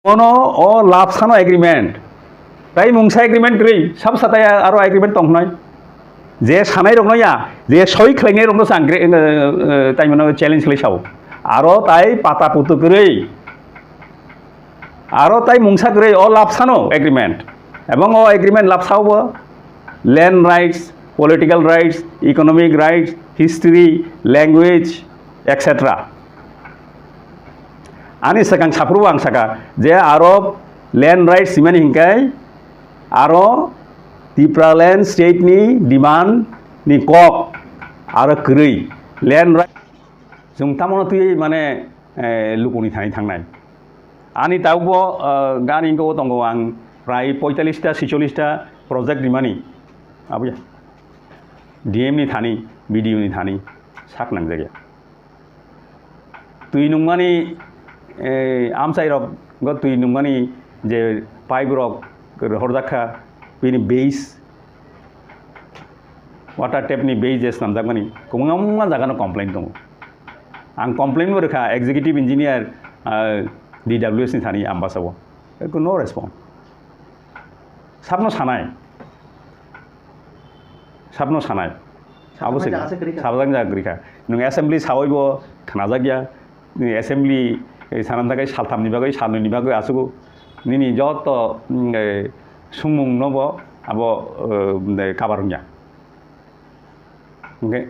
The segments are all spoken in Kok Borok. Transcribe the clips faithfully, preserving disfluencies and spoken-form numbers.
Ono o lapsano agreement. Tai mungsa agreement kwrwi, sab satai aro agreement tongkhnai. Je sanai rokno ya, je soi khlainai rokno sang, tai mano challenge khlai sao. Aro tai pata putu kwrwi. Aro tai mungsa kwrwi o lapsano agreement. Ebong o agreement lapsao bo land rights, political rights, economic rights, history, language, et cetera. Ani swkang saphuru ang saka je aro land rights simani hinkai aro Tipraland state ni demand ni kok aro kwrwi land rights. Chwng tamono twi mane, eh, lukuni thani thangnai. Ani tabukbo, eh, gani wngkha o tongo ang prai poitalista, sicholish ta project rimani. Abuya. D M ni thani, B D O ni thani sak nangjakya. Twi nungmani, eh, amchai rok go twi nungmani je pipe rok rohorjakha bini base, water tap ni base je swnamjakmani kwbangma jaga no complain tongo. Ang complain bo rwkha executive engineer, ah, D W S ni thani Ambasa o. Eko no response. Sabno sanai. Sabno sanai. Abo se sabjak jaga kwrwi kha. Nwng assembly sawi bo khnajakya. Nwng assembly, eh, sanam thakai saltham ni bagwi, salnwi ni bagwi aswk nini joto, mm, eh, sumung no bo abo, eh, kabar wngya. Hwnkhe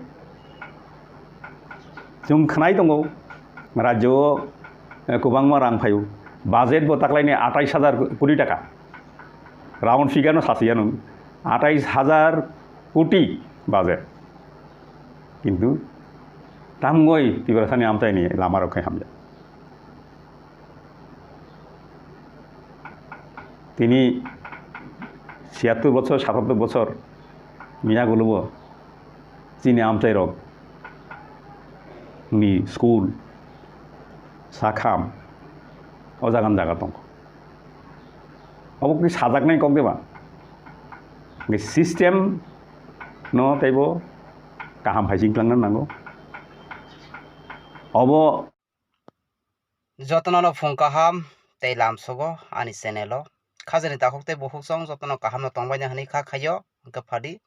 chwng khwnai tongo, rajyo o, eh, kwbangma rang phaio. Budget bo taklaini atais hajar koti taka. Round figure no sasiya nwng. Atais hajar koti budget. Kintu tamgoi Tiprasani amchaini lama rok khai hamya. Tini siyattor bochor, satattor bochor miya gulubo chini amchairok ni school sakham o jagan jaga tongo. Obo khe sajaknai kok de ba? Hwnkhe system no teibo kaham hai chengtlangna nango. Obo Jotono no phung kaham tei lamsogo ani channel o. Khajani takhuk tei bukhuk chwng jotono kaham no tongbaina hwnwi kha khaio, hwnkhe phadi.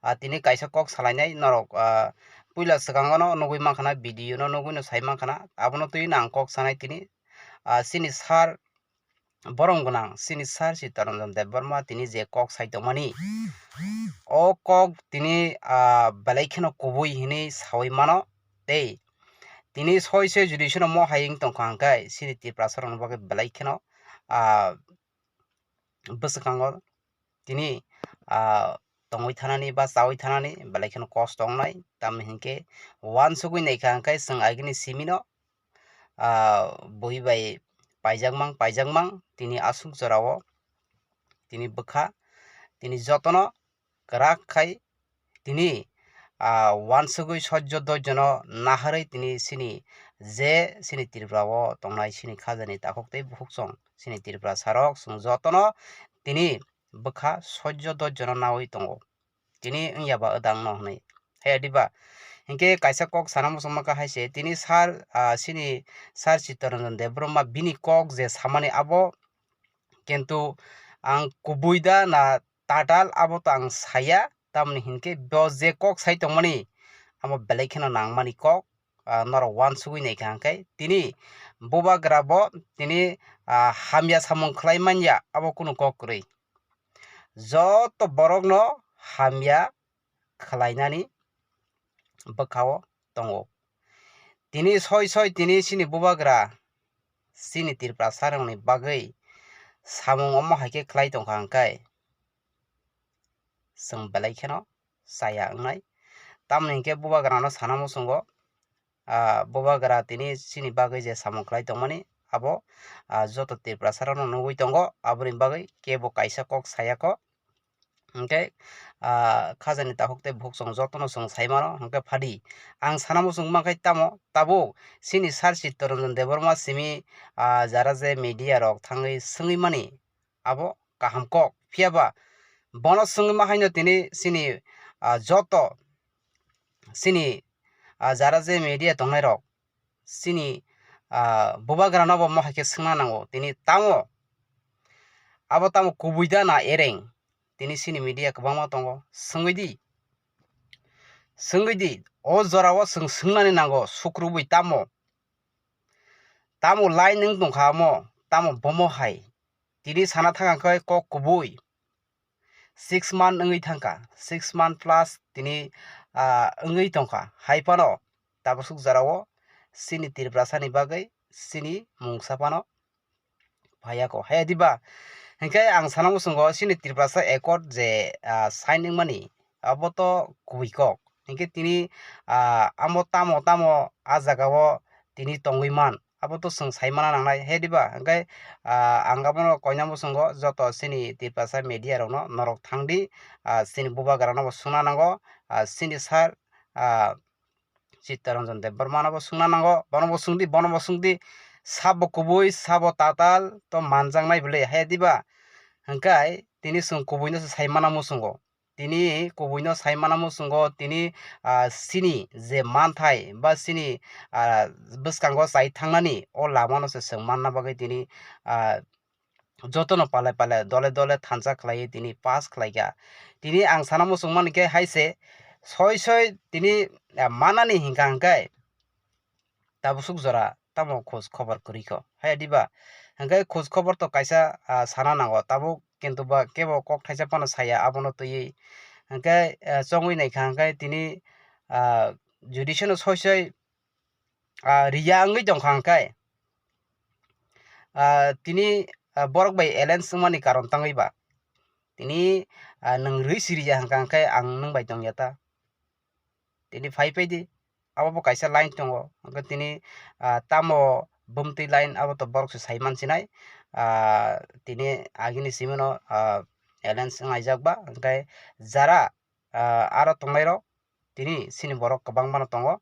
Ah, tini kaisa kok salainai norok, ah, puila swkango no nugui mankha na, video no nugui no sai mankha na, abono twi no ang kok sanai tini. Ah, chini sir borom gwnang, chini sir Chittaranjan Debbarma tini je kok sai tongmani, o kok tini, ah, belai kheno kubui hinwi saui mano. Tei tini soi soi jodi seno mo hai wng tongkha hwnkhe chini Tiprasa rokni bagwi belai kheno, ah, bwswkango tini, ah, tongwi thanani ba chawi thanani belai kheno kosto wngnai. Tamni hinkhe uansugui naikha hwnkhe chwng agini simino, ah, bui bai paijakmang paijakmang tini aswk jorao tini bwkha tini jotono kwrak khai tini, ah, uansugui sojjo dojjono naharwi tini chini je chini Tripura o tongnai chini khajani takhuk tei bukhuk chwng chini Tripura sarok chwng jotono tini bwkha sojjo dojjono nawi tongo. Tini wngya ba wdang no hwnwi. Haya diba? Hinkhe kaisa kok sana muchungma kha hai se, tini sir, ah, chini sir Chittaranjan Debbarma bini kok je samani abo kintu ang kubui da na tatal abo to ang saya, tamni hinkhe bo je kok sai tongmani amo belai kheno nangmani kok, ah, norok uansugui naikha hwnkhe tini bubagra bo tini, ah, hamya samung khlai manya abo kunu kok kwrwi. Joto borokno hamya khlainani bwkhao tongo. Tini soi soi tini chini bubagra chini Tiprasarokni bagwi samung omo hai khe khlai tongkha hwnkhe chwng belai kheno chaya wngnai. Tamoni hinkhe bubagrano sana muchungo, ah, bubagra tini chini bagwi je samung khlai tongmani abo, ah, joto Tiprasarokno nugui tongo, aboni bagwi kebo kaisa kok sayakho. Hinkhe, ah, khajani takhuk tei bukhuk chwng jotono chwng sai mano, hinkhe phadi ang sana muchung mankhe tamo tabuk chini sir Chittaranjan Debbarma simi, ah, jara je media rok thangwi swngwi mani abo kaham kok, phiya ba bono swngwi ma haino tini chini, ah, joto chini, ah, jara je media tongnai rok chini, ah, bubagrano bo mohai khe swngna nango. Tini tamo abo tamo kubui da na ereng? Tini chini media kwbangma tongo, swngwi di. Swngwi di, o jorao chwng swngnani nango, sukrubui tamo? Tamo line wng tongkha omo, tamo bomo hai? Tini sana thangkha khe kok kubui. Six month wngwi thangkha, six month plus tini, ah, wngwi tongkha. Hai phano tabuk suk jorao chini Tiprasani bagwi chini mungsa phano phaiya kho. Hai diba? Hinkhe ang sana muchungo chini Tiprasa Accord je, ah, sign wngmani, abo to kubui kok. Hinkhe tini, ah, amo tamo tamo ah jagao tini tongwi man, abo to chwng sai mana nangnai, he diba? Hinkhe, ah, ang abono koina muchungo joto chini Tiprasa media rokno norok thangdi, ah, chini bubagrano bo swngna nango, ah, chini sir, ah, Chittaranjan Debbarmano bo swngna nango, bono bo swngdi, bono bo swngdi, sabo kubui, sabo tatal to manjaknai bwle, he diba? Hinkhe tini chwng kubuino se sai mana muchungo. Tini kubuino sai mana muchungo, tini, ah, chini je manthai ba chini, ah, bwskango chai thangnani o lamano se chwng manna bagwi tini, ah, jotono palai palai dole dole thansa khlaiwi tini pass khlaikha. Tini ang sana muchung mani khe hai se soi soi tini, ah, manani hinkha hinkhe tabuk suk jora tamo khoj khobor kwrwi kho, hai diba? Hinkhe khoj khobor to kaisa, ah, sana nango, tabuk kintu ba kebo kok thaisa phano saya abono twiwi. Hinkhe, ah, chongwi naikha hinkhe tini, ah, judicial no soi soi, ah, riya wngwi tongkha hinkhe, ah, tini, ah, borok bai alliance wngmani karon tangwi ba? Tini, ah, nwng rwi si riya hinkha hinkhe ang nwng bai tongya ta? Tini phai phai di, abo bo kaisa line tongo. Hwnkhe tini, ah, tamo bumtwi line abo to borok se sai mansinai. Ah, tini agini simi no, ah, alliance wng laijak ba, hwnkhe jara, ah, aro tongnai rok tini chini borok kwbangma no tongo.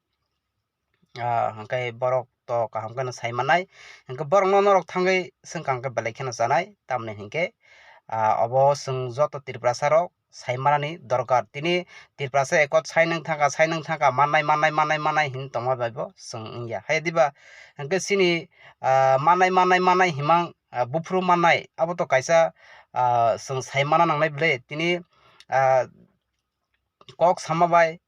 Ah, hwnkhe borok to kaham kheno sai mannai, hwnkhe borokno norok thangwi swngkha hwnkhe belai kheno chanai, tamni hinkhe, ah, obo chwng joto Tiprasa rok sai manani dorkar. Tini Tiprasa Accord sign wng thangkha, sign wng thangkha, mannai, mannai, mannai, mannai hin tongma bai bo chwng wngya. Hai diba? Hwnkhe chini, ah, mannai, mannai, mannai himang, ah, buphuru mannai, abo to kaisa, ah, chwng sai mana nangnai bwle. Tini, ah, kok sama bai,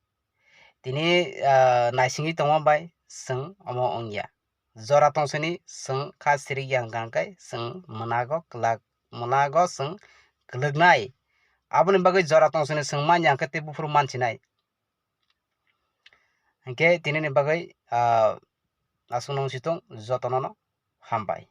tini, ah, naisingwi tongma bai chwng omo wngya. Jora tongsini chwng kha sirikya hwnkha hwnkhe chwng mwnago kwlak, mwnago chwng kwlwknai. Aboni bagwi jora tongsini chwng manya hwnkhe tei buphuru mansinai. Hinkhe tinini bagwi, ah, aswk nung situng jotono no hambai.